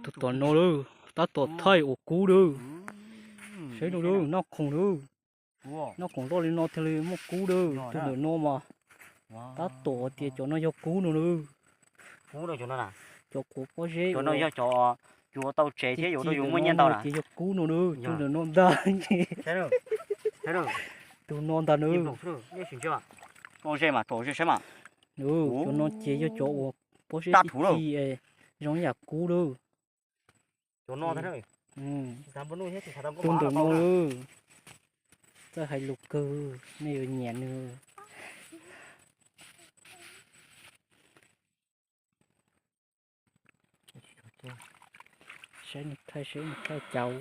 Tus tom no lawm, tab tom thaij ua kub lawm. Saib no lawm, noj khoom lawm. Noj khoom loj li no thiaj li muaj kub lawm. Tus ntawm no mas tab tom tias cov no yog kub no lawm. Cov quav pob zeb no yog cov yuav tau tsev thiab yuav tau yuav muaj nyiaj ntau na. Tias yog kub no lawm, tus ntawm no ntag. Tus no ntag na. Pob zeb mas, pob zeb saib mas. Cov no ces yog cov uas pob zeb tib si, zoo yam kub lawm. Tus ntawm no lawm, txawj hais lus kawg, nej yuav nyiam nws. Saib nws thaij, saib nws thaij cau.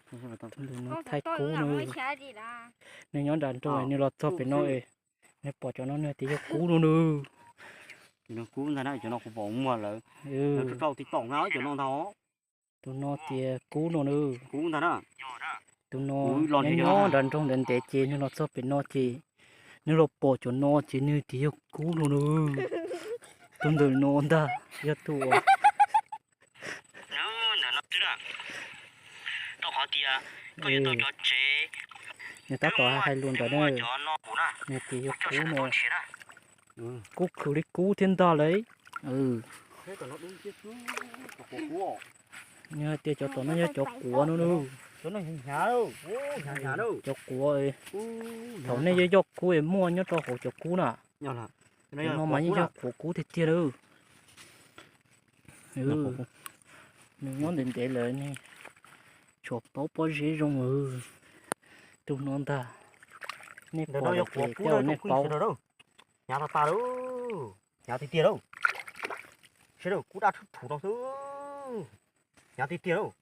Tus ntawm no thaij kub no. Nws nyob nram nroog, nws los txog pem no es nws pom cov no nws tias yog kub no na. Kub ntag na, cov no kuv pom muag lawm. Rau TikTok na cov no ntag. Tus no tias kub no na. Kub ntag na. Tus no nyob nram nroog ntev ntev ces nws los txog pem no ces nws los pom cov no ces nws tias yog kub no na. Tus ntawm no ntag yog tus uas nws tab tom hais lus ntawd na, nws tias yog kub no. Kub khwv li kub thiab ntag lauj. Nws hais tias cov tom no yog cov quav no na. Cov quav, thaum nej yoj yoj kub es muaj nyob rau hauv cov kub na. Cov no mas yeej yog quav kub tiag tiag lawm. Nws nyob ntev ntev lawm ne, tshuav paub pob zeb zoo. Tus no ntag, nej pom lawm ces tej zaum nej paub. Hnyav tas tas lawm, hnyav tiag tiag lawm. Saib kub daj tshub thuv no xwb, hnyav tiag tiag lawm.